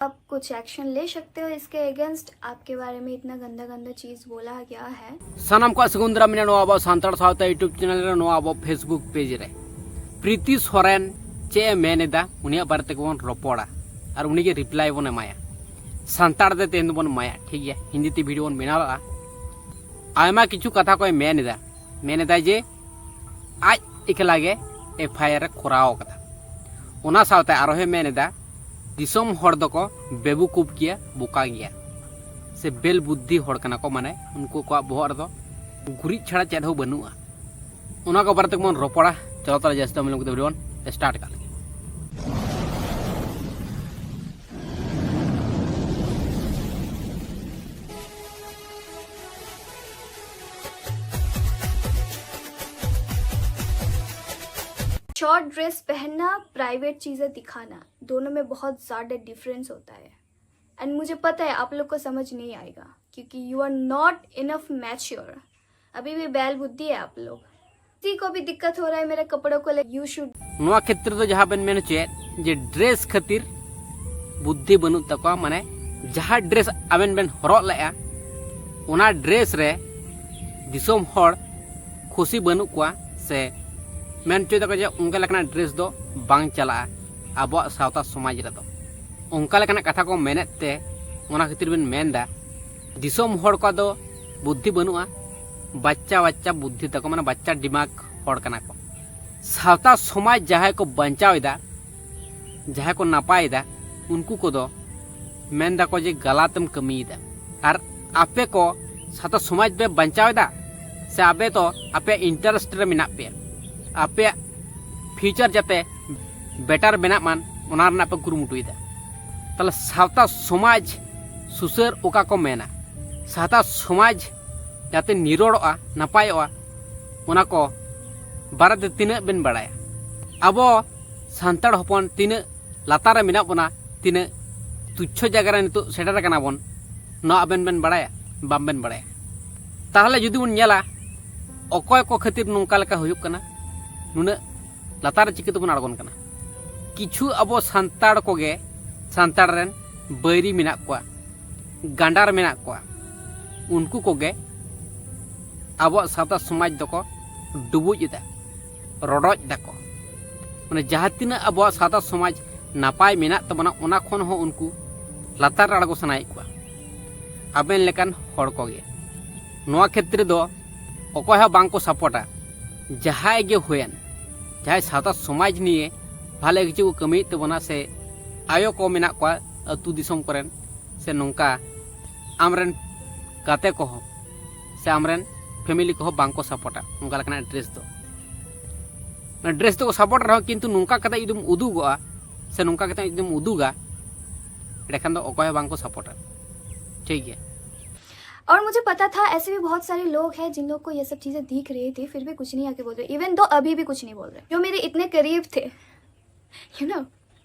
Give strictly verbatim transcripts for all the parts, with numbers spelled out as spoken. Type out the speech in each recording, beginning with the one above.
आप कुछ एक्शन ले सकते हो इसके अगेंस्ट। आपके बारे में इतना गंदा गंदा चीज बोला गया है। ᱥᱟᱱᱟᱢ ᱠᱚᱣᱟᱜ ᱥᱟᱹᱜᱩᱱ ᱫᱟᱨᱟᱢ ᱢᱮᱱᱟᱜᱼᱟ ᱱᱚᱣᱟ ᱟᱵᱚ ᱥᱟᱱᱛᱟᱲ ᱥᱟᱶᱛᱟ YouTube ᱪᱮᱱᱮᱞ ᱨᱮ, ᱱᱚᱣᱟ ᱟᱵᱚ Facebook ᱯᱮᱡᱽ ᱨᱮ᱾ ᱯᱨᱤᱛᱤ ᱥᱚᱨᱮᱱ ᱪᱮᱫ ᱮ ᱢᱮᱱ ᱮᱫᱟ, ᱩᱱᱤᱭᱟᱜ ᱵᱟᱨᱮ ᱛᱮᱜᱮ ᱵᱚᱱ ᱨᱚᱯᱚᱲᱟ ᱟᱨ ᱩᱱᱤᱜᱮ ᱨᱤᱯᱞᱟᱭ ᱵᱚᱱ ᱮᱢᱟᱭᱟ᱾ ᱥᱟᱱᱛᱟᱲ ᱛᱮ ᱛᱮᱦᱮᱧ ᱫᱚᱵᱚᱱ ᱮᱢᱟᱭᱟ, ᱴᱷᱤᱠ ᱜᱮᱭᱟ? ᱦᱤᱱᱫᱤ ᱛᱮ ᱵᱷᱤᱰᱤᱭᱳ ᱵᱚᱱ ᱵᱮᱱᱟᱣ ᱞᱟᱜᱼᱟ᱾ ᱟᱭᱢᱟ ᱠᱤᱪᱷᱩ ᱠᱟᱛᱷᱟ ᱠᱚᱭ ᱢᱮᱱ ᱮᱫᱟ᱾ ᱢᱮᱱ ᱮᱫᱟᱭ ᱡᱮ ᱟᱡ ᱮᱠᱞᱟ ᱜᱮ ᱮᱯᱷ ᱟᱭ ᱟᱨ ᱮ ᱠᱚᱨᱟᱣ ᱟᱠᱟᱫᱟ᱾ ᱚᱱᱟ ᱥᱟᱶᱛᱮ ᱟᱨᱦᱚᱸᱭ ᱢᱮᱱ ᱮᱫᱟ, ᱫᱤᱥᱚᱢ ᱦᱚᱲ ᱫᱚᱠᱚ ᱵᱮᱵᱩᱠᱩᱯ ᱜᱮᱭᱟ, ᱵᱚᱠᱟ ᱜᱮᱭᱟ, ᱥᱮ ᱵᱮᱞ ᱵᱩᱫᱽᱫᱷᱤ ᱦᱚᱲ ᱠᱟᱱᱟ ᱠᱚ, ᱢᱟᱱᱮ ᱩᱱᱠᱩ ᱠᱚᱣᱟᱜ ᱵᱚᱦᱚᱜ ᱨᱮᱫᱚ ᱜᱩᱨᱤᱡ ᱪᱷᱟᱲᱟ ᱪᱮᱫ ᱦᱚᱸ ᱵᱟᱹᱱᱩᱜᱼᱟ᱾ ᱚᱱᱟ ᱠᱚ ᱵᱟᱨᱮ ᱛᱮᱜᱮ ᱵᱚᱱ ᱨᱚᱯᱚᱲᱟ᱾ ᱪᱚᱞᱚ ᱛᱟᱦᱞᱮ ᱡᱟᱹᱥᱛᱤ ᱫᱚ ᱵᱟᱝ ᱵᱤᱞᱚᱢ ᱠᱟᱛᱮ ᱵᱷᱤᱰᱤᱭᱳ ᱵᱚᱱ ᱥᱴᱟᱨᱴ ᱠᱟᱜ ᱞᱮᱜᱮ᱾ शॉर्ट ड्रेस पहनना, प्राइवेट चीजें दिखाना, दोनों में बहुत ज्यादा डिफरेंस होता है। एंड मुझे पता है आप लोग को समझ नहीं आएगा, क्योंकि you are not enough mature। अभी भी बैल बुद्धि है आप लोग। किसी को भी दिक्कत हो रहा है मेरे कपड़ों को लेकर, you should। ᱱᱚᱣᱟ ᱠᱷᱮᱛᱨᱮ ᱫᱚ ᱡᱟᱦᱟᱸ ᱵᱮᱱ ᱢᱮᱱ ᱦᱚᱪᱚᱭᱮᱫ ᱡᱮ ᱰᱨᱮᱥ ᱠᱷᱟᱹᱛᱤᱨ ᱵᱩᱫᱽᱫᱷᱤ ᱵᱟᱹᱱᱩᱜ ᱛᱟᱠᱚᱣᱟ, ᱢᱟᱱᱮ ᱡᱟᱦᱟᱸ ᱰᱨᱮᱥ ᱟᱵᱮᱱ ᱵᱮᱱ ᱦᱚᱨᱚᱜ ᱞᱮᱜᱼᱟ, ᱚᱱᱟ ᱰᱨᱮᱥ ᱨᱮ ᱫᱤᱥᱚᱢ ᱦᱚᱲ ᱠᱷᱩᱥᱤ ᱵᱟᱹᱱᱩᱜ ᱠᱚᱣᱟ, ᱥᱮ ᱢᱮᱱ ᱦᱚᱪᱚᱭ ᱫᱟᱠᱚ ᱡᱮ ᱚᱱᱠᱟ ᱞᱮᱠᱟᱱᱟᱜ ᱰᱨᱮᱥ ᱫᱚ ᱵᱟᱝ ᱪᱟᱞᱟᱜᱼᱟ ᱟᱵᱚᱣᱟᱜ ᱥᱟᱶᱛᱟ ᱥᱚᱢᱟᱡᱽ ᱨᱮᱫᱚ᱾ ᱚᱱᱠᱟ ᱞᱮᱠᱟᱱᱟᱜ ᱠᱟᱛᱷᱟ ᱠᱚ ᱢᱮᱱᱮᱫ ᱛᱮ ᱚᱱᱟ ᱠᱷᱟᱹᱛᱤᱨ ᱵᱮᱱ ᱢᱮᱱᱫᱟ ᱫᱤᱥᱚᱢ ᱦᱚᱲ ᱠᱚᱣᱟᱜ ᱫᱚ ᱵᱩᱫᱽᱫᱷᱤ ᱵᱟᱹᱱᱩᱜᱼᱟ, ᱵᱟᱪᱪᱟ ᱵᱟᱪᱪᱟ ᱵᱩᱫᱽᱫᱷᱤ ᱛᱟᱠᱚ, ᱢᱟᱱᱮ ᱵᱟᱪᱪᱟ ᱰᱤᱢᱟᱜᱽ ᱦᱚᱲ ᱠᱟᱱᱟ ᱠᱚ᱾ ᱥᱟᱶᱛᱟ ᱥᱚᱢᱟᱡᱽ ᱡᱟᱦᱟᱸᱭ ᱠᱚ ᱵᱟᱧᱪᱟᱣ ᱮᱫᱟ, ᱡᱟᱦᱟᱸᱭ ᱠᱚ ᱱᱟᱯᱟᱭ ᱮᱫᱟ, ᱩᱱᱠᱩ ᱠᱚᱫᱚ ᱢᱮᱱ ᱫᱟᱠᱚ ᱡᱮ ᱜᱟᱞᱟᱛ ᱮᱢ ᱠᱟᱹᱢᱤᱭᱮᱫᱟ᱾ ᱟᱨ ᱟᱯᱮ ᱠᱚ ᱥᱟᱶᱛᱟ ᱥᱚᱢᱟᱡᱽ ᱯᱮ ᱵᱟᱧᱪᱟᱣ ᱮᱫᱟ, ᱥᱮ ᱟᱯᱮ ᱫᱚ ᱟᱯᱮᱭᱟᱜ ᱤᱱᱴᱟᱨᱮᱥᱴ ᱨᱮ ᱢᱮᱱᱟᱜ ᱯᱮᱭᱟ, ᱟᱯᱮᱭᱟᱜ ᱯᱷᱤᱭᱩᱪᱟᱨ ᱡᱟᱛᱮ ᱵᱮᱴᱟᱨ ᱵᱮᱱᱟᱜ ᱢᱟᱱ, ᱚᱱᱟ ᱨᱮᱱᱟᱜ ᱯᱮ ᱠᱩᱨᱩᱢᱩᱴᱩᱭᱮᱫᱟ? ᱛᱟᱦᱞᱮ ᱥᱟᱶᱛᱟ ᱥᱚᱢᱟᱡᱽ ᱥᱩᱥᱟᱹᱨ ᱚᱠᱟ ᱠᱚ ᱢᱮᱱᱟ, ᱥᱟᱶᱛᱟ ᱥᱚᱢᱟᱡᱽ ᱡᱟᱛᱮ ᱱᱤᱨᱚᱲᱚᱜᱼᱟ, ᱱᱟᱯᱟᱭᱚᱜᱼᱟ, ᱚᱱᱟ ᱠᱚ ᱵᱟᱨᱮᱛᱮ ᱛᱤᱱᱟᱹᱜ ᱵᱮᱱ ᱵᱟᱲᱟᱭᱟ? ᱟᱵᱚ ᱥᱟᱱᱛᱟᱲ ᱦᱚᱯᱚᱱ ᱛᱤᱱᱟᱹᱜ ᱞᱟᱛᱟᱨ ᱨᱮ ᱢᱮᱱᱟᱜ ᱵᱚᱱᱟ, ᱛᱤᱱᱟᱹᱜ ᱛᱩᱪᱪᱷᱚ ᱡᱟᱭᱜᱟ ᱨᱮ ᱱᱤᱛᱚᱜ ᱥᱮᱴᱮᱨ ᱟᱠᱟᱱᱟ ᱵᱚᱱ, ᱱᱚᱣᱟ ᱟᱵᱮᱱ ᱵᱮᱱ ᱵᱟᱲᱟᱭᱟ? ᱵᱟᱝ ᱵᱮᱱ ᱵᱟᱲᱟᱭᱟ᱾ ᱛᱟᱦᱞᱮ ᱡᱩᱫᱤ ᱵᱚᱱ ᱧᱮᱞᱟ ᱚᱠᱚᱭ ᱠᱚ ᱠᱷᱟᱹᱛᱤᱨ ᱱᱚᱝᱠᱟ ᱞᱮᱠᱟ ᱦᱩᱭᱩᱜ ᱠᱟᱱᱟ, ᱱᱩᱱᱟᱹᱜ ᱞᱟᱛᱟᱨ ᱨᱮ ᱪᱤᱠᱟᱹ ᱛᱮᱵᱚᱱ ᱟᱬᱜᱚᱱ ᱠᱟᱱᱟ? ᱠᱤᱪᱷᱩ ᱟᱵᱚ ᱥᱟᱱᱛᱟᱲ ᱠᱚᱜᱮ, ᱥᱟᱱᱛᱟᱲ ᱨᱮᱱ ᱵᱟᱹᱭᱨᱤ ᱢᱮᱱᱟᱜ ᱠᱚᱣᱟ, ᱜᱟᱸᱰᱟᱨ ᱢᱮᱱᱟᱜ ᱠᱚᱣᱟ, ᱩᱱᱠᱩ ᱠᱚᱜᱮ ᱟᱵᱚᱣᱟᱜ ᱥᱟᱶᱛᱟ ᱥᱚᱢᱟᱡᱽ ᱫᱚᱠᱚ ᱰᱩᱵᱩᱡ ᱮᱫᱟ, ᱨᱚᱰᱚᱡ ᱫᱟᱠᱚ᱾ ᱢᱟᱱᱮ ᱡᱟᱦᱟᱸ ᱛᱤᱱᱟᱹᱜ ᱟᱵᱚᱣᱟᱜ ᱥᱟᱶᱛᱟ ᱥᱚᱢᱟᱡᱽ ᱱᱟᱯᱟᱭ ᱢᱮᱱᱟᱜ ᱛᱟᱵᱚᱱᱟ, ᱚᱱᱟ ᱠᱷᱚᱱ ᱦᱚᱸ ᱩᱱᱠᱩ ᱞᱟᱛᱟᱨ ᱨᱮ ᱟᱬᱜᱚ ᱥᱟᱱᱟᱭᱮᱫ ᱠᱚᱣᱟ ᱟᱵᱮᱱ ᱞᱮᱠᱟᱱ ᱦᱚᱲ ᱠᱚᱜᱮ᱾ ᱱᱚᱣᱟ ᱠᱷᱮᱛᱨᱮ ᱫᱚ ᱚᱠᱚᱭ ᱦᱚᱸ ᱵᱟᱝ ᱠᱚ ᱥᱟᱯᱳᱨᱴᱟ᱾ ᱡᱟᱦᱟᱸᱭ ᱜᱮ ᱦᱩᱭᱮᱱ, ᱡᱟᱦᱟᱸᱭ ᱥᱟᱶᱛᱟ ᱥᱚᱢᱟᱡᱽ ᱱᱤᱭᱮ ᱵᱷᱟᱞᱮ ᱠᱤᱪᱷᱩ ᱠᱚ ᱠᱟᱹᱢᱤᱭᱮᱫ ᱛᱟᱵᱚᱱᱟ, ᱥᱮ ᱟᱭᱳ ᱠᱚ ᱢᱮᱱᱟᱜ ᱠᱚᱣᱟ ᱟᱹᱛᱩ ᱫᱤᱥᱚᱢ ᱠᱚᱨᱮᱱ, ᱥᱮ ᱱᱚᱝᱠᱟ ᱟᱢᱨᱮᱱ ᱜᱟᱛᱮ ᱠᱚᱦᱚᱸ, ᱥᱮ ᱟᱢᱨᱮᱱ ᱯᱷᱮᱢᱮᱞᱤ ᱠᱚᱦᱚᱸ ᱵᱟᱝ ᱠᱚ ᱥᱟᱯᱳᱨᱴᱟ ᱚᱱᱠᱟ ᱞᱮᱠᱟᱱᱟᱜ ᱰᱨᱮᱥ ᱫᱚ᱾ ᱚᱱᱟ ᱰᱨᱮᱥ ᱫᱚᱠᱚ ᱥᱟᱯᱳᱨᱴ ᱨᱮᱦᱚᱸ, ᱠᱤᱱᱛᱩ ᱱᱚᱝᱠᱟ ᱠᱟᱛᱮ ᱡᱩᱫᱤᱢ ᱩᱫᱩᱜᱚᱜᱼᱟ, ᱥᱮ ᱱᱚᱝᱠᱟ ᱠᱟᱛᱮ ᱡᱩᱫᱤᱢ ᱩᱫᱩᱜᱟ, ᱮᱸᱰᱮᱠᱷᱟᱱ ᱫᱚ ᱚᱠᱚᱭ ᱦᱚᱸ ᱵᱟᱝ ᱠᱚ ᱥᱟᱯᱳᱨᱴᱟ᱾ ᱴᱷᱤᱠ ᱜᱮᱭᱟ᱾ और मुझे पता था ऐसे भी बहुत सारे लोग हैं जिन लोग को ये सब चीज़ें दिख रही थी, फिर भी कुछ नहीं आके बोल रहे। इवन दो अभी भी कुछ नहीं बोल रहे, जो मेरे इतने करीब थे, यू नो,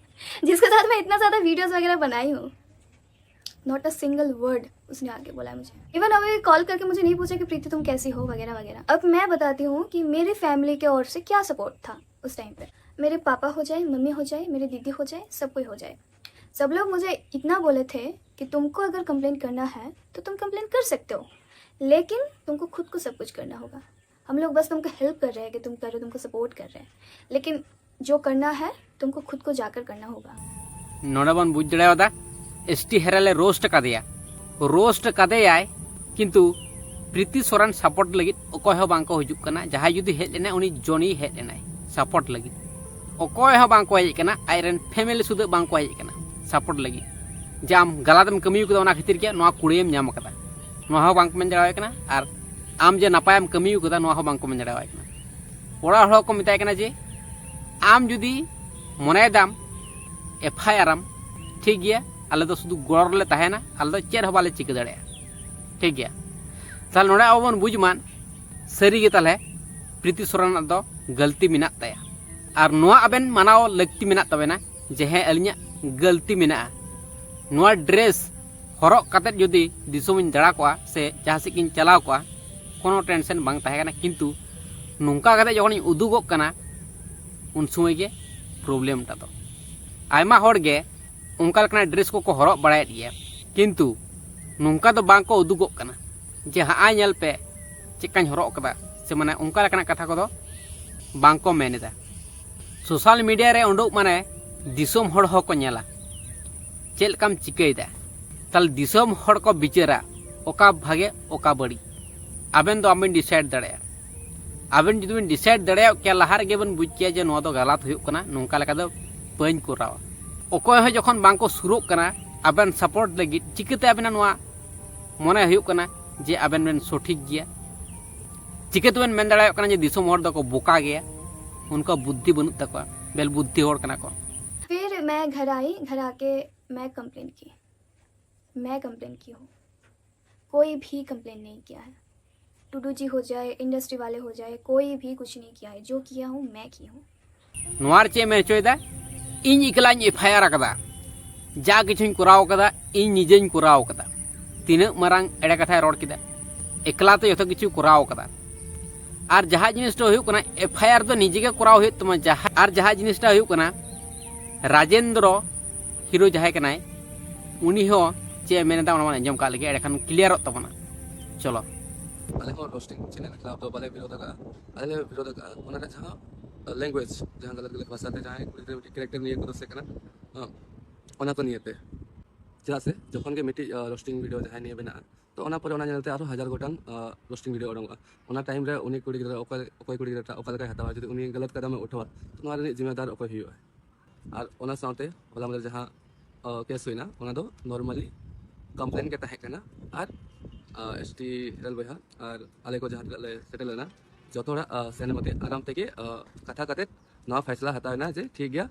जिसके साथ मैं इतना ज़्यादा वीडियोस वगैरह बनाई हूँ। नॉट अ सिंगल वर्ड उसने आके बोला है मुझे। इवन अभी कॉल करके मुझे नहीं पूछा कि प्रीति तुम कैसी हो वगैरह वगैरह। अब मैं बताती हूँ कि मेरी फैमिली की ओर से क्या सपोर्ट था उस टाइम पे। मेरे पापा हो जाए, मम्मी हो जाए, मेरे दीदी हो जाए, सब कोई हो जाए, सब लोग मुझे इतना बोले थे कि तुमको अगर कंप्लेन करना है तो तुम कंप्लेन कर सकते हो, लेकिन तुमको खुद को सब कुछ करना होगा। हम लोग बस तुमको हेल्प कर रहे हैं कि तुम करो, तुमको सपोर्ट कर रहे हैं, लेकिन जो करना है तुमको खुद को जाकर करना होगा। ᱱᱚᱰᱮ ᱵᱚᱱ ᱵᱩᱡᱽ ᱫᱟᱲᱮᱭᱟᱫᱟ, ᱮᱥ ᱴᱤ ᱦᱮᱨᱟᱞᱮ ᱨᱳᱥᱴ ᱠᱟᱫᱮᱭᱟ, ᱨᱳᱥᱴ ᱠᱟᱫᱮᱭᱟᱭ, ᱠᱤᱱᱛᱩ ᱯᱨᱤᱛᱤ ᱥᱚᱨᱮᱱ ᱥᱟᱯᱳᱨᱴ ᱞᱟᱹᱜᱤᱫ ᱚᱠᱚᱭ ᱦᱚᱸ ᱵᱟᱝ ᱠᱚ ᱦᱤᱡᱩᱜ ᱠᱟᱱᱟ᱾ ᱡᱟᱦᱟᱸᱭ ᱡᱩᱫᱤ ᱦᱮᱡ ᱞᱮᱱᱟᱭ, ᱩᱱᱤ ᱡᱚᱱᱤ ᱦᱮᱡ ᱞᱮᱱᱟᱭ ᱥᱟᱯᱳᱨᱴ ᱞᱟᱹᱜᱤᱫ᱾ ᱚᱠᱚᱭ ᱦᱚᱸ ᱵᱟᱝ ᱠᱚ ᱦᱮᱡ ᱠᱟᱱᱟ, ᱟᱡᱨᱮᱱ ᱯᱷᱮᱢᱮᱞᱤ ᱥᱩᱫᱷᱟᱹ ᱵᱟᱝ ᱠᱚ ᱦᱮᱡ ᱠᱟᱱᱟ ᱥᱟᱯᱳᱨᱴ ᱞᱟᱹᱜᱤᱫ᱾ ᱡᱮ ᱟᱢ ᱜᱟᱞᱟᱛ ᱮᱢ ᱠᱟᱹᱢᱤ ᱠᱟᱫᱟ, ᱚᱱᱟ ᱠᱷᱟᱹᱛᱤᱨ ᱜᱮ ᱱᱚᱣᱟ ᱠᱩᱲᱟᱹᱭᱮᱢ ᱧᱟᱢ ᱠᱟᱫᱟ, ᱱᱚᱣᱟ ᱦᱚᱸ ᱵᱟᱝ ᱠᱚ ᱢᱮᱱ ᱫᱟᱲᱮᱣᱟᱭ ᱠᱟᱱᱟ᱾ ᱟᱨ ᱟᱢ ᱡᱮ ᱱᱟᱯᱟᱭᱮᱢ ᱠᱟᱹᱢᱤ ᱠᱟᱫᱟ, ᱱᱚᱣᱟ ᱦᱚᱸ ᱵᱟᱝ ᱠᱚ ᱢᱮᱱ ᱫᱟᱲᱮᱣᱟᱭ ᱠᱟᱱᱟ᱾ ᱚᱲᱟᱜ ᱦᱚᱲ ᱠᱚ ᱢᱮᱛᱟᱭ ᱠᱟᱱᱟ ᱡᱮ ᱟᱢ ᱡᱩᱫᱤ ᱢᱚᱱᱮᱭᱮᱫᱟᱢ ᱮᱯᱷ ᱟᱭ ᱟᱨ ᱟᱢ, ᱴᱷᱤᱠ ᱜᱮᱭᱟ, ᱟᱞᱮ ᱫᱚ ᱥᱩᱫᱷᱩ ᱜᱚᱲᱚ ᱨᱮᱞᱮ ᱛᱟᱦᱮᱱᱟ, ᱟᱞᱮ ᱫᱚ ᱪᱮᱫ ᱦᱚᱸ ᱵᱟᱞᱮ ᱪᱤᱠᱟᱹ ᱫᱟᱲᱮᱭᱟᱜᱼᱟ᱾ ᱴᱷᱤᱠ ᱜᱮᱭᱟ, ᱛᱟᱦᱞᱮ ᱱᱚᱰᱮ ᱟᱵᱚ ᱵᱚᱱ ᱵᱩᱡᱽ ᱢᱟ, ᱥᱟᱹᱨᱤ ᱜᱮ ᱛᱟᱦᱞᱮ ᱯᱨᱤᱛᱤ ᱥᱚᱨᱮᱱᱟᱜ ᱫᱚ ᱜᱟᱹᱞᱛᱤ ᱢᱮᱱᱟᱜ ᱛᱟᱭᱟ᱾ ᱟᱨ ᱱᱚᱣᱟ ᱟᱵᱮᱱ ᱢᱟᱱᱟᱣ ᱞᱟᱹᱠᱛᱤ ᱢᱮᱱᱟᱜ ᱛᱟᱵᱮᱱᱟ ᱡᱮ ᱦᱮᱸ, ᱟᱹᱞᱤᱧᱟᱜ ᱜᱟᱹᱞᱛᱤ ᱢᱮᱱᱟᱜᱼᱟ᱾ ᱱᱚᱣᱟ ᱰᱨᱮᱥ ᱦᱚᱨᱚᱜ ᱠᱟᱛᱮᱫ ᱡᱩᱫᱤ ᱫᱤᱥᱚᱢᱤᱧ ᱫᱟᱬᱟ ᱠᱚᱜᱼᱟ ᱥᱮ ᱡᱟᱦᱟᱸ ᱥᱮᱫ ᱜᱤᱧ ᱪᱟᱞᱟᱣ ᱠᱚᱜᱼᱟ, ᱠᱳᱱᱳ ᱴᱮᱱᱥᱮᱱ ᱵᱟᱝ ᱛᱟᱦᱮᱸ ᱠᱟᱱᱟ᱾ ᱠᱤᱱᱛᱩ ᱱᱚᱝᱠᱟ ᱠᱟᱛᱮᱫ ᱡᱚᱠᱷᱚᱱᱤᱧ ᱩᱫᱩᱜᱚᱜ ᱠᱟᱱᱟ, ᱩᱱ ᱥᱚᱢᱚᱭ ᱜᱮ ᱯᱨᱚᱵᱞᱮᱢᱴᱟ ᱫᱚ᱾ ᱟᱭᱢᱟ ᱦᱚᱲ ᱜᱮ ᱚᱱᱠᱟ ᱞᱮᱠᱟᱱᱟᱜ ᱰᱨᱮᱥ ᱠᱚᱠᱚ ᱦᱚᱨᱚᱜ ᱵᱟᱲᱟᱭᱮᱫ ᱜᱮᱭᱟ, ᱠᱤᱱᱛᱩ ᱱᱚᱝᱠᱟ ᱫᱚ ᱵᱟᱝ ᱠᱚ ᱩᱫᱩᱜᱚᱜ ᱠᱟᱱᱟ ᱡᱮ ᱦᱟᱸᱜᱼᱟᱭ ᱧᱮᱞ ᱯᱮ ᱪᱮᱫᱠᱟᱧ ᱦᱚᱨᱚᱜ ᱠᱟᱫᱟ, ᱥᱮ ᱢᱟᱱᱮ ᱚᱱᱠᱟ ᱞᱮᱠᱟᱱᱟᱜ ᱠᱟᱛᱷᱟ ᱠᱚᱫᱚ ᱵᱟᱝ ᱠᱚ ᱢᱮᱱ ᱮᱫᱟ᱾ ᱥᱳᱥᱟᱞ ᱢᱤᱰᱤᱭᱟ ᱨᱮ ᱩᱰᱩᱠ ᱢᱟᱱᱮ ᱫᱤᱥᱚᱢ ᱦᱚᱲ ᱦᱚᱸᱠᱚ ᱧᱮᱞᱟ ᱪᱮᱫ ᱞᱮᱠᱟᱢ ᱪᱤᱠᱟᱹᱭᱮᱫᱟ᱾ ᱛᱟᱦᱞᱮ ᱫᱤᱥᱚᱢ ᱦᱚᱲ ᱠᱚ ᱵᱤᱪᱟᱹᱨᱟ ᱚᱠᱟ ᱵᱷᱟᱜᱮ ᱚᱠᱟ ᱵᱟᱹᱲᱤᱡ᱾ ᱟᱵᱮᱱ ᱫᱚ ᱟᱢᱵᱮᱱ ᱰᱤᱥᱟᱭᱤᱰ ᱫᱟᱲᱮᱭᱟᱜᱼᱟ᱾ ᱟᱵᱮᱱ ᱡᱩᱫᱤ ᱵᱮᱱ ᱰᱤᱥᱟᱭᱤᱰ ᱫᱟᱲᱮᱭᱟᱜ ᱠᱮᱭᱟ, ᱞᱟᱦᱟ ᱨᱮᱜᱮ ᱵᱮᱱ ᱵᱩᱡᱽ ᱠᱮᱭᱟ ᱡᱮ ᱱᱚᱣᱟ ᱫᱚ ᱜᱟᱞᱟᱛ ᱦᱩᱭᱩᱜ ᱠᱟᱱᱟ, ᱱᱚᱝᱠᱟ ᱞᱮᱠᱟ ᱫᱚ ᱵᱟᱹᱧ ᱠᱚᱨᱟᱣᱟ᱾ ᱚᱠᱚᱭ ᱦᱚᱸ ᱡᱚᱠᱷᱚᱱ ᱵᱟᱝ ᱠᱚ ᱥᱩᱨᱩᱜ ᱠᱟᱱᱟ ᱟᱵᱮᱱ ᱥᱟᱯᱳᱨᱴ ᱞᱟᱹᱜᱤᱫ, ᱪᱤᱠᱟᱹᱛᱮ ᱟᱵᱮᱱᱟᱜ ᱱᱚᱣᱟ ᱢᱚᱱᱮ ᱦᱩᱭᱩᱜ ᱠᱟᱱᱟ ᱡᱮ ᱟᱵᱮᱱ ᱵᱮᱱ ᱥᱚᱴᱷᱤᱠ ᱜᱮᱭᱟ? ᱪᱤᱠᱟᱹ ᱛᱮᱵᱮᱱ ᱢᱮᱱ ᱫᱟᱲᱮᱭᱟᱜ ᱠᱟᱱᱟ ᱡᱮ ᱫᱤᱥᱚᱢ ᱦᱚᱲ ᱫᱚᱠᱚ ᱵᱚᱠᱟ ᱜᱮᱭᱟ, ᱩᱱᱠᱩᱣᱟᱜ ᱵᱩᱫᱽᱫᱷᱤ ᱵᱟᱹᱱᱩᱜ ᱛᱟᱠᱚᱣᱟ, ᱵᱮᱞ ᱵᱩᱫᱽᱫᱷᱤ ᱦᱚᱲ ᱠᱟᱱᱟ ᱠᱚ? फिर मैं घर आई, घर आके मैं कंप्लेन की, मैं कंप्लेन की हूँ। कोई भी कंप्लेन नहीं किया है। टुडू जी हो जाए, इंडस्ट्री वाले हो जाए, कोई भी कुछ नहीं किया है। जो किया हूँ, मैं की हूँ। ᱱᱚᱣᱟ ᱨᱮ ᱪᱮᱫ ᱮ ᱢᱮᱱ ᱦᱚᱪᱚᱭᱮᱫᱟ? ᱤᱧ ᱮᱠᱞᱟᱧ ᱮᱯᱷ ᱟᱭ ᱟᱨ ᱟᱠᱟᱫᱟ, ᱡᱟ ᱠᱤᱪᱷᱩᱧ ᱠᱚᱨᱟᱣ ᱟᱠᱟᱫᱟ ᱤᱧ ᱱᱤᱡᱮᱧ ᱠᱚᱨᱟᱣ ᱟᱠᱟᱫᱟ᱾ ᱛᱤᱱᱟᱹᱜ ᱢᱟᱨᱟᱝ ᱮᱲᱮ ᱠᱟᱛᱷᱟᱭ ᱨᱚᱲ ᱠᱮᱫᱟ, ᱮᱠᱞᱟ ᱛᱮ ᱡᱚᱛᱚ ᱠᱤᱪᱷᱩ ᱠᱚᱨᱟᱣ ᱟᱠᱟᱫᱟ᱾ ᱟᱨ ᱡᱟᱦᱟᱸ ᱡᱤᱱᱤᱥ ᱫᱚ ᱦᱩᱭᱩᱜ ᱠᱟᱱᱟ, ᱮᱯᱷ ᱟᱭ ᱟᱨ ᱫᱚ ᱱᱤᱡᱮ ᱜᱮ ᱠᱚᱨᱟᱣ ᱦᱩᱭᱩᱜ ᱛᱟᱢᱟ᱾ ᱡᱟᱦᱟᱸ ᱟᱨ ᱡᱟᱦᱟᱸ ᱡᱤᱱᱤᱥᱴᱟ ᱦᱩᱭᱩᱜ ᱠᱟᱱᱟ, ᱨᱟᱡᱮᱱᱫᱨᱚ ᱦᱤᱨᱳ ᱡᱟᱦᱟᱸᱭ ᱠᱟᱱᱟᱭ, ᱩᱱᱤ ᱦᱚᱸ ᱪᱮᱫ ᱮ ᱢᱮᱱ ᱮᱫᱟ ᱚᱱᱟ ᱵᱚᱱ ᱟᱸᱡᱚᱢ ᱠᱟᱜ ᱞᱮᱜᱮ, ᱮᱸᱰᱮᱠᱷᱟᱱ ᱠᱞᱤᱭᱟᱨᱚᱜ ᱛᱟᱵᱚᱱᱟ᱾ ᱪᱚᱞᱚ᱾ ᱟᱞᱮ ᱦᱚᱸ ᱨᱳᱥᱴᱤᱝ ᱪᱮᱱᱮᱞ ᱠᱷᱤᱞᱟᱯ ᱫᱚ ᱵᱟᱞᱮ ᱵᱤᱨᱳᱫ ᱟᱠᱟᱫᱼᱟ᱾ ᱟᱞᱮ ᱞᱮ ᱵᱤᱨᱳᱫ ᱟᱠᱟᱫᱼᱟ ᱚᱱᱟ ᱨᱮ ᱡᱟᱦᱟᱸ ᱞᱮᱝᱜᱩᱭᱮᱡᱽ, ᱡᱟᱦᱟᱸ ᱜᱟᱞᱟᱛ ᱜᱟᱞᱟᱛ ᱵᱷᱟᱥᱟ ᱛᱮ ᱡᱟᱦᱟᱸᱭ ᱠᱩᱲᱤ ᱜᱤᱫᱽᱨᱟᱹ ᱢᱤᱫᱴᱤᱡ ᱠᱮᱨᱮᱠᱴᱟᱨ ᱱᱤᱭᱟᱹ ᱠᱚ ᱫᱳᱥᱮ ᱠᱟᱱᱟ, ᱦᱮᱸ, ᱚᱱᱟ ᱠᱚ ᱱᱤᱭᱮᱛᱮ᱾ ᱪᱮᱫᱟᱜ ᱥᱮ ᱡᱚᱠᱷᱚᱱ ᱜᱮ ᱢᱤᱫᱴᱤᱡ ᱨᱳᱥᱴᱤᱝ ᱵᱷᱤᱰᱤᱭᱳ ᱡᱟᱦᱟᱸᱭ ᱱᱤᱭᱮ ᱵᱮᱱᱟᱜᱼᱟ, ᱛᱚ ᱚᱱᱟ ᱯᱚᱨᱮ ᱚᱱᱟ ᱧᱮᱞᱛᱮ ᱟᱨᱦᱚᱸ ᱦᱟᱡᱟᱨ ᱜᱚᱴᱟᱝ ᱨᱳᱥᱴᱤᱝ ᱵᱷᱤᱰᱤᱭᱳ ᱩᱰᱩᱝᱚᱜᱼᱟ᱾ ᱚᱱᱟ ᱴᱟᱭᱤᱢ ᱨᱮ ᱩᱱᱤ ᱠᱩᱲᱤ ᱜᱤᱫᱽᱨᱟᱹ ᱚᱠᱚᱭ ᱚᱠᱚᱭ ᱠᱩᱲᱤ ᱜᱤᱫᱽᱨᱟᱹᱴᱟᱜ ᱚᱠᱟ ᱞᱮᱠᱟᱭ ᱦᱟᱛᱟᱣᱟ, ᱡᱩᱫᱤ ᱩᱱᱤ ᱜᱟᱞᱟᱛ ᱠᱟᱫᱟᱢᱮ ᱩᱴᱷᱟᱹᱣᱟ, ᱛᱚ ᱱᱚᱣᱟ ᱨᱤᱱᱤᱡ ᱡᱤᱢᱢᱮᱫᱟᱨ ᱚᱠᱚᱭ ᱦᱩᱭᱩᱜᱼᱟ? ᱟᱨ ᱚᱱᱟ ᱥᱟᱶᱛᱮ ᱦᱚᱞᱟ ᱢᱟᱫᱷᱮᱨ ᱡᱟᱦᱟᱸ ᱠᱮᱥ ᱦᱩᱭᱱᱟ, ᱚᱱᱟ ᱫᱚ ᱱᱚᱨᱢᱟᱞᱤ ᱠᱚᱢᱯᱞᱮᱱ ᱜᱮ ᱛᱟᱦᱮᱸ ᱠᱟᱱᱟ᱾ ᱟᱨ ᱮᱥ ᱴᱤ ᱨᱮᱞ ᱵᱚᱭᱦᱟ ᱟᱨ ᱟᱞᱮ ᱠᱚ ᱡᱟᱦᱟᱸ ᱛᱤᱱᱟᱹᱜ ᱞᱮ ᱥᱮᱴᱮᱨ ᱞᱮᱱᱟ, ᱡᱚᱛᱚ ᱦᱚᱲᱟᱜ ᱥᱮᱱ ᱢᱚᱛᱮ ᱟᱨᱟᱢ ᱛᱮᱜᱮ ᱠᱟᱛᱷᱟ ᱠᱟᱛᱮ ᱱᱚᱣᱟ ᱯᱷᱟᱭᱥᱞᱟ ᱦᱟᱛᱟᱣ ᱮᱱᱟ ᱡᱮ ᱴᱷᱤᱠ ᱜᱮᱭᱟ,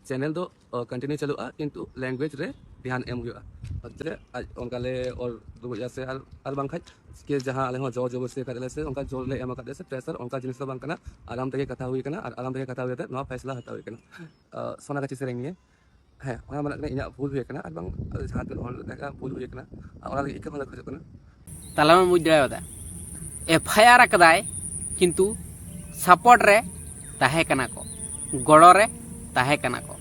ᱪᱮᱱᱮᱞ ᱫᱚ ᱠᱚᱱᱴᱤᱱᱤᱭᱩ ᱪᱟᱹᱞᱩᱜᱼᱟ, ᱠᱤᱱᱛᱩ ᱞᱮᱝᱜᱩᱭᱮᱡᱽ ᱨᱮ ᱫᱷᱮᱭᱟᱱ ᱮᱢ ᱦᱩᱭᱩᱜᱼᱟ᱾ ᱟᱨ ᱪᱮᱫ ᱟᱡ ᱚᱱᱠᱟ ᱞᱮ ᱚᱨ ᱫᱩᱲᱩᱵ ᱮᱫᱟ ᱥᱮ ᱟᱨ ᱟᱨ ᱵᱟᱝᱠᱷᱟᱡ ᱠᱮ ᱡᱟᱦᱟᱸ ᱟᱞᱮ ᱦᱚᱸ ᱡᱳᱨ ᱡᱚᱵᱚᱨᱫᱚᱥᱛᱤ ᱟᱠᱟᱫ ᱞᱮ ᱥᱮ ᱚᱱᱠᱟ ᱡᱳᱨ ᱞᱮ ᱮᱢ ᱟᱠᱟᱫ ᱞᱮ ᱥᱮ ᱯᱨᱮᱥᱟᱨ, ᱚᱱᱠᱟ ᱡᱤᱱᱤᱥ ᱫᱚ ᱵᱟᱝ ᱠᱟᱱᱟ᱾ ᱟᱨᱟᱢ ᱛᱮᱜᱮ ᱠᱟᱛᱷᱟ ᱦᱩᱭ ᱟᱠᱟᱱᱟ ᱟᱨ ᱟᱨᱟᱢ ᱛᱮᱜᱮ ᱠᱟᱛᱷᱟ ᱦᱩᱭ ᱠᱟᱛᱮ ᱱᱚᱣᱟ ᱯᱷᱟᱭᱥᱞᱟ ᱦᱟᱛᱟᱣ ᱦᱩᱭ ᱟᱠᱟᱱᱟ᱾ ᱥᱳᱱᱟᱜᱟᱪᱷᱤ ᱥᱮᱨᱮᱧ ᱱᱤᱭᱮ, ᱦᱮᱸ, ᱚᱱᱟ ᱢᱟᱱᱮ ᱤᱧᱟᱹᱜ ᱵᱷᱩᱞ ᱦᱩᱭ ᱟᱠᱟᱱᱟ ᱟᱨ ᱵᱟᱝ ᱡᱟᱦᱟᱸ ᱛᱤᱱᱟᱹᱜ ᱦᱚᱲ ᱞᱮᱠᱟ ᱵᱷᱩᱞ ᱦᱩᱭ ᱟᱠᱟᱱᱟ, ᱚᱱᱟ ᱞᱟᱹᱜᱤᱫ ᱤᱠᱟᱹ ᱦᱚᱸ ᱞᱮ ᱠᱷᱚᱡᱚᱜ ᱠᱟᱱᱟ᱾ ᱛᱟᱦᱞᱮ ᱵᱚᱱ ᱵᱩᱡᱽ ᱫᱟᱲᱮᱭᱟᱫᱟ, ᱮᱯᱷ ᱟᱭ ᱟᱨ ᱟᱠᱟᱫᱟᱭ, ᱠᱤᱱᱛᱩ ᱥᱟᱯᱳᱨᱴ ᱨᱮ ᱛᱟᱦᱮᱸ ᱠᱟᱱᱟ ᱠᱚ, ᱜᱚᱲᱚ ᱨᱮ ᱛᱟᱦᱮᱸ ᱠᱟᱱᱟ ᱠᱚ,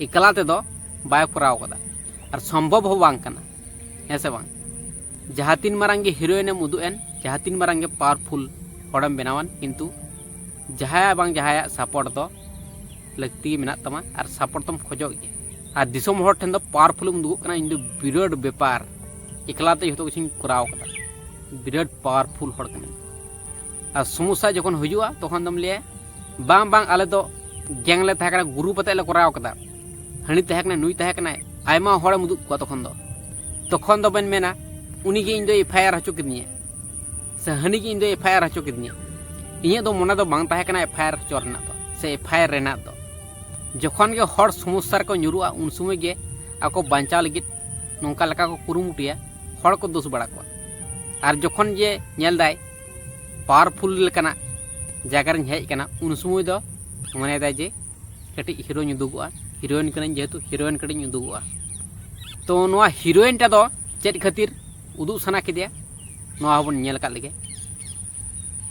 ᱮᱠᱞᱟ ᱛᱮᱫᱚ ᱵᱟᱭ ᱠᱚᱨᱟᱣ ᱠᱟᱫᱟ, ᱟᱨ ᱥᱚᱢᱵᱷᱚᱵ ᱦᱚᱸ ᱵᱟᱝ ᱠᱟᱱᱟ᱾ ᱦᱮᱸ ᱥᱮ ᱵᱟᱝ? ᱡᱟᱦᱟᱸ ᱛᱤᱱ ᱢᱟᱨᱟᱝ ᱜᱮ ᱦᱤᱨᱳᱭᱤᱱ ᱮᱢ ᱩᱫᱩᱜ ᱮᱱ, ᱡᱟᱦᱟᱸ ᱛᱤᱱ ᱢᱟᱨᱟᱝ ᱜᱮ ᱯᱟᱣᱟᱨᱯᱷᱩᱞ ᱦᱚᱲᱮᱢ ᱵᱮᱱᱟᱣᱟᱱ, ᱠᱤᱱᱛᱩ ᱡᱟᱦᱟᱸᱭᱟᱜ ᱵᱟᱝ ᱡᱟᱦᱟᱸᱭᱟᱜ ᱥᱟᱯᱳᱨᱴ ᱫᱚ ᱞᱟᱹᱠᱛᱤ ᱜᱮ ᱢᱮᱱᱟᱜ ᱛᱟᱢᱟ, ᱟᱨ ᱥᱟᱯᱳᱨᱴ ᱫᱚᱢ ᱠᱷᱚᱡᱚᱜ ᱜᱮᱭᱟ᱾ ᱟᱨ ᱫᱤᱥᱚᱢ ᱦᱚᱲ ᱴᱷᱮᱱ ᱫᱚ ᱯᱟᱣᱟᱨᱯᱷᱩᱞ ᱮᱢ ᱩᱫᱩᱜᱚᱜ ᱠᱟᱱᱟ, ᱤᱧ ᱫᱚ ᱵᱤᱨᱟᱴ ᱵᱮᱯᱟᱨ, ᱮᱠᱞᱟ ᱛᱮ ᱡᱷᱚᱛᱚ ᱠᱤᱪᱷᱩᱧ ᱠᱚᱨᱟᱣ ᱠᱟᱫᱟ, ᱵᱤᱨᱟᱴ ᱯᱟᱣᱟᱨᱯᱷᱩᱞ ᱦᱚᱲ ᱠᱟᱹᱱᱟᱹᱧ᱾ ᱟᱨ ᱥᱚᱢᱚᱥᱥᱟ ᱡᱚᱠᱷᱚᱱ ᱦᱤᱡᱩᱜᱼᱟ, ᱛᱚᱠᱷᱚᱱ ᱫᱚᱢ ᱞᱟᱹᱭᱟ, "ᱵᱟᱝ, ᱵᱟᱝ, ᱟᱞᱮ ᱫᱚ ᱜᱮᱝ ᱞᱮ ᱛᱟᱦᱮᱸ ᱠᱟᱱᱟ, ᱜᱨᱩᱯ ᱟᱛᱮ ᱞᱮ ᱠᱚᱨᱟᱣ ᱠᱟᱫᱟ, ᱦᱟᱹᱱᱤ ᱛᱟᱦᱮᱸ ᱠᱟᱱᱟᱭ, ᱱᱩᱭ ᱛᱟᱦᱮᱸ ᱠᱟᱱᱟᱭ", ᱟᱭᱢᱟ ᱦᱚᱲᱮᱢ ᱩᱫᱩᱜ ᱠᱚᱣᱟ᱾ ᱛᱚᱠᱷᱚᱱ ᱫᱚ, ᱛᱚᱠᱷᱚᱱ ᱫᱚᱵᱮᱱ ᱢᱮᱱᱟ, "ᱩᱱᱤ ᱜᱮ ᱤᱧ ᱫᱚᱭ ᱮᱯᱷ ᱟᱭ ᱟᱨ ᱦᱚᱪᱚ ᱠᱤᱫᱤᱧᱟ, ᱥᱮ ᱦᱟᱹᱱᱤ ᱜᱮ ᱤᱧ ᱫᱚᱭ ᱮᱯᱷ ᱟᱭ ᱟᱨ ᱦᱚᱪᱚ ᱠᱤᱫᱤᱧᱟ᱾" ᱤᱧᱟᱹᱜ ᱫᱚ ᱢᱚᱱᱮ ᱫᱚ ᱵᱟᱝ ᱛᱟᱦᱮᱸ ᱠᱟᱱᱟ ᱮᱯᱷ ᱟᱭ ᱟᱨ ᱦᱚᱪᱚ ᱨᱮᱱᱟᱜ ᱫᱚ, ᱥᱮ ᱮᱯᱷ ᱟᱭ ᱟᱨ ᱨᱮᱱᱟᱜ ᱫᱚ᱾ ᱡᱚᱠᱷᱚᱱ ᱜᱮ ᱦᱚᱲ ᱥᱚᱢᱚᱥᱥᱟ ᱨᱮᱠᱚ ᱧᱩᱨᱩᱜᱼᱟ, ᱩᱱ ᱥᱚᱢᱚᱭ ᱜᱮ ᱟᱠᱚ ᱵᱟᱧᱪᱟᱣ ᱞᱟᱹᱜᱤᱫ ᱱᱚᱝᱠᱟ ᱞᱮᱠᱟ ᱠᱚ ᱠᱩᱨᱩᱢᱩᱴᱩᱭᱟ, ᱦᱚᱲ ᱠᱚ ᱫᱳᱥ ᱵᱟᱲᱟ ᱠᱚᱣᱟ᱾ ᱟᱨ ᱡᱚᱠᱷᱚᱱ ᱡᱮ ᱧᱮᱞ ᱫᱟᱭ ᱯᱟᱣᱟᱨᱯᱷᱩᱞ ᱞᱮᱠᱟᱱᱟᱜ ᱡᱟᱭᱜᱟ ᱨᱮᱧ ᱦᱮᱡ ᱟᱠᱟᱱᱟ, ᱩᱱ ᱥᱚᱢᱚᱭ ᱫᱚ ᱢᱚᱱᱮᱭᱮᱫᱟᱭ ᱡᱮ ᱠᱟᱹᱴᱤᱡ ᱦᱤᱨᱳᱧ ᱩᱫᱩᱜᱚᱜᱼᱟ, ᱦᱤᱨᱳᱭᱤᱱ ᱠᱟᱹᱱᱟᱹᱧ, ᱡᱮᱦᱮᱛᱩ ᱦᱤᱨᱳᱭᱤᱱ ᱠᱟᱹᱴᱤᱡ ᱤᱧ ᱩᱫᱩᱜᱚᱜᱼᱟ᱾ ᱛᱚ ᱱᱚᱣᱟ ᱦᱤᱨᱳᱭᱤᱱ ᱴᱟ ᱫᱚ ᱪᱮᱫ ᱠᱷᱟᱹᱛᱤᱨ ᱩᱫᱩᱜ ᱥᱟᱱᱟ ᱠᱮᱫᱮᱭᱟ, ᱱᱚᱣᱟ ᱦᱚᱸᱵᱚᱱ ᱧᱮᱞ ᱟᱠᱟᱫ ᱞᱮᱜᱮ᱾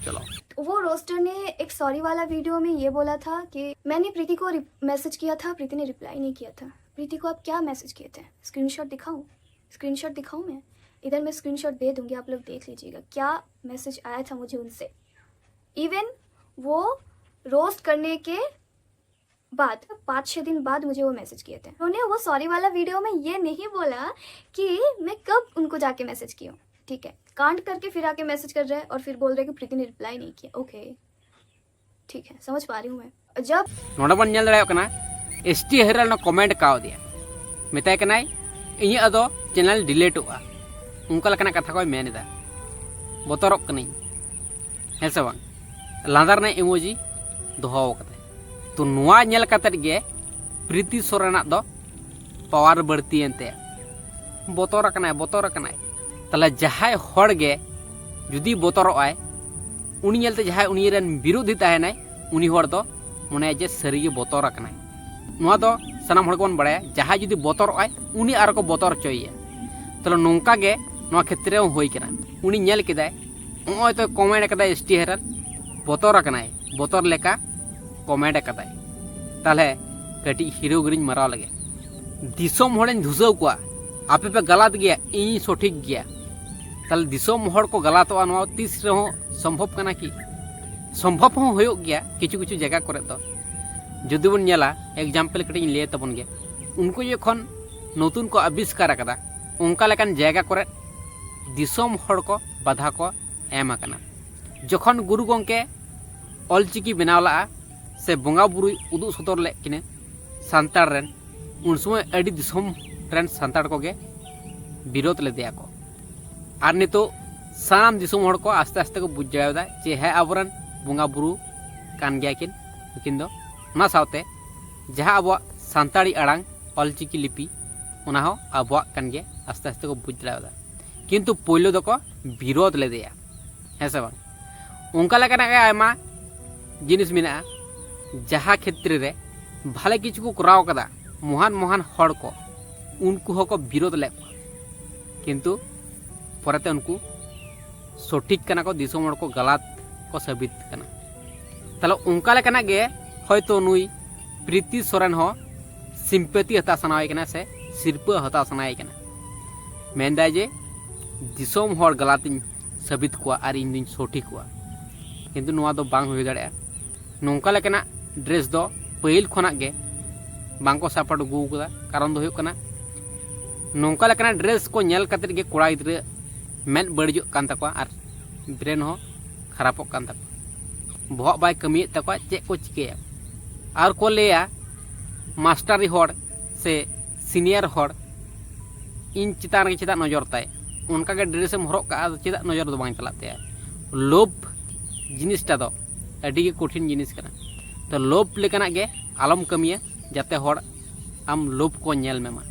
ᱪᱚᱞᱚ᱾ वो रोस्टर ने एक सॉरी वाला वीडियो में ये बोला था कि मैंने प्रीति को मैसेज किया था, प्रीति ने रिप्लाई नहीं किया था। प्रीति को आप क्या मैसेज किए थे? स्क्रीनशॉट दिखाऊं? स्क्रीनशॉट दिखाऊं मैं? इधर मैं स्क्रीनशॉट दे दूंगी, आप लोग देख लीजिएगा क्या मैसेज आया था मुझे उनसे। इवन वो रोस्ट करने के बाद पाँच छः दिन बाद मुझे वो मैसेज किए थे। उन्होंने वो सॉरी वाला वीडियो में ये नहीं बोला कि मैं कब उनको जाके मैसेज की हूँ। ठीक है, कांड करके फिर आके मैसेज कर रहे हैं और फिर बोल रहे हैं कि प्रीति ने रिप्लाई नहीं किया। ओके, ठीक है, समझ पा रही हूँ मैं। जब ᱱᱚᱰᱮ ᱵᱚᱱ ᱧᱮᱞ ᱫᱟᱲᱮᱭᱟᱜ ᱠᱟᱱᱟ, ᱮᱥ ᱴᱤ ᱦᱮᱨᱟᱞ ᱚᱱᱟ ᱠᱚᱢᱮᱱᱴ ᱠᱟᱣᱫᱮᱭᱟ, ᱢᱮᱛᱟᱭ ᱠᱟᱱᱟᱭ, "ᱤᱧᱟᱹᱜ ᱟᱫᱚ ᱪᱮᱱᱮᱞ ᱰᱤᱞᱤᱴᱚᱜᱼᱟ", ᱚᱱᱠᱟ ᱞᱮᱠᱟᱱᱟᱜ ᱠᱟᱛᱷᱟ ᱠᱚᱭ ᱢᱮᱱ ᱮᱫᱟ᱾ ᱵᱚᱛᱚᱨᱚᱜ ᱠᱟᱹᱱᱟᱹᱧ, ᱦᱮᱸ ᱥᱮ ᱵᱟᱝ? ᱞᱟᱸᱫᱟ ᱨᱮᱱᱟᱜ ᱤᱢᱳᱡᱤ ᱫᱚᱦᱚ ᱟᱠᱟᱫᱟᱭ᱾ ᱛᱚ ᱱᱚᱣᱟ ᱧᱮᱞ ᱠᱟᱛᱮᱫ ᱜᱮ ᱯᱨᱤᱛᱤ ᱥᱚᱨᱮᱱᱟᱜ ᱫᱚ ᱯᱟᱣᱟᱨ ᱵᱟᱹᱲᱛᱤᱭᱮᱱ ᱛᱟᱭᱟ᱾ ᱵᱚᱛᱚᱨ ᱟᱠᱟᱱᱟᱭ, ᱵᱚᱛᱚᱨ ᱟᱠᱟᱱᱟᱭ᱾ ᱛᱟᱦᱞᱮ ᱡᱟᱦᱟᱸᱭ ᱦᱚᱲ ᱜᱮ ᱡᱩᱫᱤ ᱵᱚᱛᱚᱨᱚᱜ ᱟᱭ, ᱩᱱᱤ ᱧᱮᱞᱛᱮ ᱡᱟᱦᱟᱸᱭ ᱩᱱᱤ ᱨᱮᱱ ᱵᱤᱨᱳᱫᱷᱤ ᱛᱟᱦᱮᱱᱟᱭ, ᱩᱱᱤ ᱦᱚᱲ ᱫᱚ ᱢᱚᱱᱮᱭᱟ ᱡᱮ ᱥᱟᱹᱨᱤᱜᱮ ᱵᱚᱛᱚᱨ ᱟᱠᱟᱱᱟᱭ᱾ ᱱᱚᱣᱟ ᱫᱚ ᱥᱟᱱᱟᱢ ᱦᱚᱲ ᱜᱮᱵᱚᱱ ᱵᱟᱲᱟᱭᱟ, ᱡᱟᱦᱟᱸᱭ ᱡᱩᱫᱤ ᱵᱚᱛᱚᱨᱚᱜ ᱟᱭ, ᱩᱱᱤ ᱟᱨᱚ ᱠᱚ ᱵᱚᱛᱚᱨ ᱦᱚᱪᱚᱭᱮᱭᱟ᱾ ᱛᱟᱦᱞᱮ ᱱᱚᱝᱠᱟ ᱜᱮ ᱱᱚᱣᱟ ᱠᱷᱮᱛᱨᱮ ᱦᱚᱸ ᱦᱩᱭ ᱠᱟᱱᱟ᱾ ᱩᱱᱤ ᱧᱮᱞ ᱠᱮᱫᱟᱭ, ᱱᱚᱜᱼᱚᱭ ᱛᱚ ᱠᱚᱢᱮᱱᱴ ᱟᱠᱟᱫᱟᱭ ᱮᱥ ᱴᱤ ᱦᱮᱨᱟᱞ, ᱵᱚᱛᱚᱨ ᱟᱠᱟᱱᱟᱭ, ᱵᱚᱛᱚᱨ ᱞᱮᱠᱟ ᱠᱚᱢᱮᱱᱴ ᱟᱠᱟᱫᱟᱭ᱾ ᱛᱟᱦᱞᱮ ᱠᱟᱹᱴᱤᱡ ᱦᱤᱨᱳ ᱜᱤᱨᱤᱧ ᱢᱟᱨᱟᱣ ᱞᱮᱜᱮ᱾ ᱫᱤᱥᱚᱢ ᱦᱚᱲᱤᱧ ᱫᱷᱩᱥᱟᱹᱣ ᱠᱚᱣᱟ, ᱟᱯᱮ ᱯᱮ ᱜᱟᱞᱟᱛ ᱜᱮᱭᱟ, ᱤᱧ ᱥᱚᱴᱷᱤᱠ ᱜᱮᱭᱟ᱾ ᱛᱟᱦᱚᱞᱮ ᱫᱤᱥᱚᱢ ᱦᱚᱲ ᱠᱚ ᱜᱟᱞᱟᱛᱚᱜᱼᱟ, ᱱᱚᱣᱟ ᱛᱤᱥ ᱨᱮᱦᱚᱸ ᱥᱚᱢᱵᱷᱚᱵ ᱠᱟᱱᱟ ᱠᱤ? ᱥᱚᱢᱵᱷᱚᱵ ᱦᱚᱸ ᱦᱩᱭᱩᱜ ᱜᱮᱭᱟ ᱠᱤᱪᱷᱩ ᱠᱤᱪᱷᱩ ᱡᱟᱭᱜᱟ ᱠᱚᱨᱮ ᱫᱚ᱾ ᱡᱩᱫᱤ ᱵᱚᱱ ᱧᱮᱞᱟ, example ᱠᱟᱹᱴᱤᱡ ᱤᱧ ᱞᱟᱹᱭ ᱛᱟᱵᱚᱱ ᱜᱮ, ᱩᱱᱠᱩ ᱡᱚᱠᱷᱚᱱ ᱱᱚᱛᱩᱱ ᱠᱚ ᱟᱵᱤᱥᱠᱟᱨ ᱟᱠᱟᱫᱟ, ᱚᱱᱠᱟ ᱞᱮᱠᱟᱱ ᱡᱟᱭᱜᱟ ᱠᱚᱨᱮ ᱫᱤᱥᱚᱢ ᱦᱚᱲ ᱠᱚ ᱵᱟᱫᱷᱟ ᱠᱚ ᱮᱢ ᱟᱠᱟᱱᱟ᱾ ᱡᱚᱠᱷᱚᱱ ᱜᱩᱨᱩ ᱜᱚᱢᱠᱮ ᱚᱞᱪᱤᱠᱤ ᱵᱮᱱᱟᱣ ᱞᱟᱜᱼᱟ ᱥᱮ ᱵᱚᱸᱜᱟ ᱵᱩᱨᱩᱭ ᱩᱫᱩᱜ ᱥᱚᱫᱚᱨ ᱞᱮᱫ ᱠᱤᱱᱟᱹ ᱥᱟᱱᱛᱟᱲ ᱨᱮᱱ, ᱩᱱ ᱥᱚᱢᱚᱭ ᱟᱹᱰᱤ ᱫᱤᱥᱚᱢ ᱨᱮᱱ ᱥᱟᱱᱛᱟᱲ ᱠᱚᱜᱮ ᱵᱤᱨᱳᱫ ᱞᱮᱫᱮᱭᱟ ᱠᱚ᱾ ᱟᱨ ᱱᱤᱛᱚᱜ ᱥᱟᱱᱟᱢ ᱫᱤᱥᱚᱢ ᱦᱚᱲ ᱠᱚ ᱟᱥᱛᱮ ᱟᱥᱛᱮ ᱠᱚ ᱵᱩᱡᱽ ᱫᱟᱲᱮᱭᱟᱫᱟ ᱡᱮ ᱦᱮᱸ, ᱟᱵᱚᱨᱮᱱ ᱵᱚᱸᱜᱟ ᱵᱩᱨᱩ ᱠᱟᱱ ᱜᱮᱭᱟ ᱠᱤᱱ ᱱᱩᱠᱤᱱ ᱫᱚ᱾ ᱚᱱᱟ ᱥᱟᱶᱛᱮ ᱡᱟᱦᱟᱸ ᱟᱵᱚᱣᱟᱜ ᱥᱟᱱᱛᱟᱲᱤ ᱟᱲᱟᱝ ᱚᱞᱪᱤᱠᱤ ᱞᱤᱯᱤ, ᱚᱱᱟ ᱦᱚᱸ ᱟᱵᱚᱣᱟᱜ ᱠᱟᱱ ᱜᱮᱭᱟ, ᱟᱥᱛᱮ ᱟᱥᱛᱮ ᱠᱚ ᱵᱩᱡᱽ ᱫᱟᱲᱮᱭᱟᱫᱟ᱾ ᱠᱤᱱᱛᱩ ᱯᱳᱭᱞᱳ ᱫᱚᱠᱚ ᱵᱤᱨᱳᱫ ᱞᱮᱫᱮᱭᱟ, ᱦᱮᱸ ᱥᱮ ᱵᱟᱝ? ᱚᱱᱠᱟ ᱞᱮᱠᱟᱱᱟᱜ ᱜᱮ ᱟᱭᱢᱟ ᱡᱤᱱᱤᱥ ᱢᱮᱱᱟᱜᱼᱟ, ᱡᱟᱦᱟᱸ ᱠᱷᱮᱛᱨᱮ ᱨᱮ ᱵᱷᱟᱞᱮ ᱠᱤᱪᱷᱩ ᱠᱚ ᱠᱚᱨᱟᱣ ᱠᱟᱫᱟ ᱢᱚᱦᱟᱱ ᱢᱚᱦᱟᱱ ᱦᱚᱲ ᱠᱚ, ᱩᱱᱠᱩ ᱦᱚᱸᱠᱚ ᱵᱤᱨᱳᱫ ᱞᱮᱫ ᱠᱚᱣᱟ, ᱠᱤᱱᱛᱩ ᱯᱚᱨᱮᱛᱮ ᱩᱱᱠᱩ ᱥᱚᱴᱷᱤᱠ ᱠᱟᱱᱟ ᱠᱚ, ᱫᱤᱥᱚᱢ ᱦᱚᱲ ᱠᱚ ᱜᱟᱞᱟᱛ ᱠᱚ ᱥᱟᱹᱵᱤᱛ ᱠᱟᱱᱟ᱾ ᱛᱟᱦᱞᱮ ᱚᱱᱠᱟ ᱞᱮᱠᱟᱱᱟᱜ ᱜᱮ ᱦᱚᱭᱛᱳ ᱱᱩᱭ ᱯᱨᱤᱛᱤ ᱥᱚᱨᱮᱱ ᱦᱚᱸ ᱥᱤᱢᱯᱮᱛᱤ ᱦᱟᱛᱟᱣ ᱥᱟᱱᱟᱭᱮ ᱠᱟᱱᱟ ᱥᱮ ᱥᱤᱨᱯᱟᱹ ᱦᱟᱛᱟᱣ ᱥᱟᱱᱟᱭᱮ ᱠᱟᱱᱟ᱾ ᱢᱮᱱᱫᱟᱭ ᱡᱮ ᱫᱤᱥᱚᱢ ᱦᱚᱲ ᱜᱟᱞᱟᱛᱤᱧ ᱥᱟᱹᱵᱤᱛ ᱠᱚᱣᱟ ᱟᱨ ᱤᱧ ᱫᱩᱧ ᱥᱚᱴᱷᱤᱠᱚᱜᱼᱟ, ᱠᱤᱱᱛᱩ ᱱᱚᱣᱟ ᱫᱚ ᱵᱟᱝ ᱦᱩᱭ ᱫᱟᱲᱮᱭᱟᱜᱼᱟ᱾ ᱱᱚᱝᱠᱟ ᱞᱮᱠᱟᱱᱟᱜ ᱰᱨᱮᱥ ᱫᱚ ᱯᱟᱹᱦᱤᱞ ᱠᱷᱚᱱᱟᱜ ᱜᱮ ᱵᱟᱝᱠᱚ ᱥᱟᱯᱚᱨᱴ ᱟᱹᱜᱩ ᱟᱠᱟᱫᱟ᱾ ᱠᱟᱨᱚᱱ ᱫᱚ ᱦᱩᱭᱩᱜ ᱠᱟᱱᱟ, ᱱᱚᱝᱠᱟ ᱞᱮᱠᱟᱱᱟᱜ ᱰᱨᱮᱥ ᱠᱚ ᱧᱮᱞ ᱠᱟᱛᱮᱫ ᱜᱮ ᱠᱚᱲᱟ ᱜᱤᱫᱽᱨᱟᱹ ᱢᱮᱫ ᱵᱟᱹᱲᱤᱡᱚᱜ ᱠᱟᱱ ᱛᱟᱠᱚᱣᱟ ᱟᱨ ᱵᱨᱮᱱ ᱦᱚᱸ ᱠᱷᱟᱨᱟᱯᱚᱜ ᱠᱟᱱ ᱛᱟᱠᱚᱣᱟ, ᱵᱚᱦᱚᱜ ᱵᱟᱭ ᱠᱟᱹᱢᱤᱭᱮᱫ ᱛᱟᱠᱚᱣᱟ, ᱪᱮᱫ ᱠᱚ ᱪᱤᱠᱟᱹᱭᱟ? ᱟᱨ ᱠᱚ ᱞᱟᱹᱭᱟ, ᱢᱟᱥᱴᱟᱨᱤ ᱦᱚᱲ ᱥᱮ ᱥᱤᱱᱤᱭᱟᱨ ᱦᱚᱲ ᱤᱧ ᱪᱮᱛᱟᱱ ᱨᱮ ᱪᱮᱫᱟᱜ ᱱᱚᱡᱚᱨ ᱛᱟᱭ? ᱚᱱᱠᱟᱜᱮ ᱰᱨᱮᱥ ᱮᱢ ᱦᱚᱨᱚᱜ ᱠᱟᱜᱼᱟ, ᱟᱫᱚ ᱪᱮᱫᱟᱜ ᱱᱚᱡᱚᱨ ᱫᱚ ᱵᱟᱝ ᱪᱟᱞᱟᱜ ᱛᱟᱭᱟ? ᱞᱳᱵᱷ ᱡᱤᱱᱤᱥᱴᱟ ᱫᱚ ᱟᱹᱰᱤ ᱜᱮ ᱠᱚᱴᱷᱤᱱ ᱡᱤᱱᱤᱥ ᱠᱟᱱᱟ᱾ ᱛᱚ ᱞᱳᱵᱷ ᱞᱮᱠᱟᱱᱟᱜ ᱜᱮ ᱟᱞᱚᱢ ᱠᱟᱹᱢᱤᱭᱟ, ᱡᱟᱛᱮ ᱦᱚᱲ ᱟᱢ ᱞᱳᱵᱷ ᱠᱚ ᱧᱮᱞ ᱢᱮᱢᱟ᱾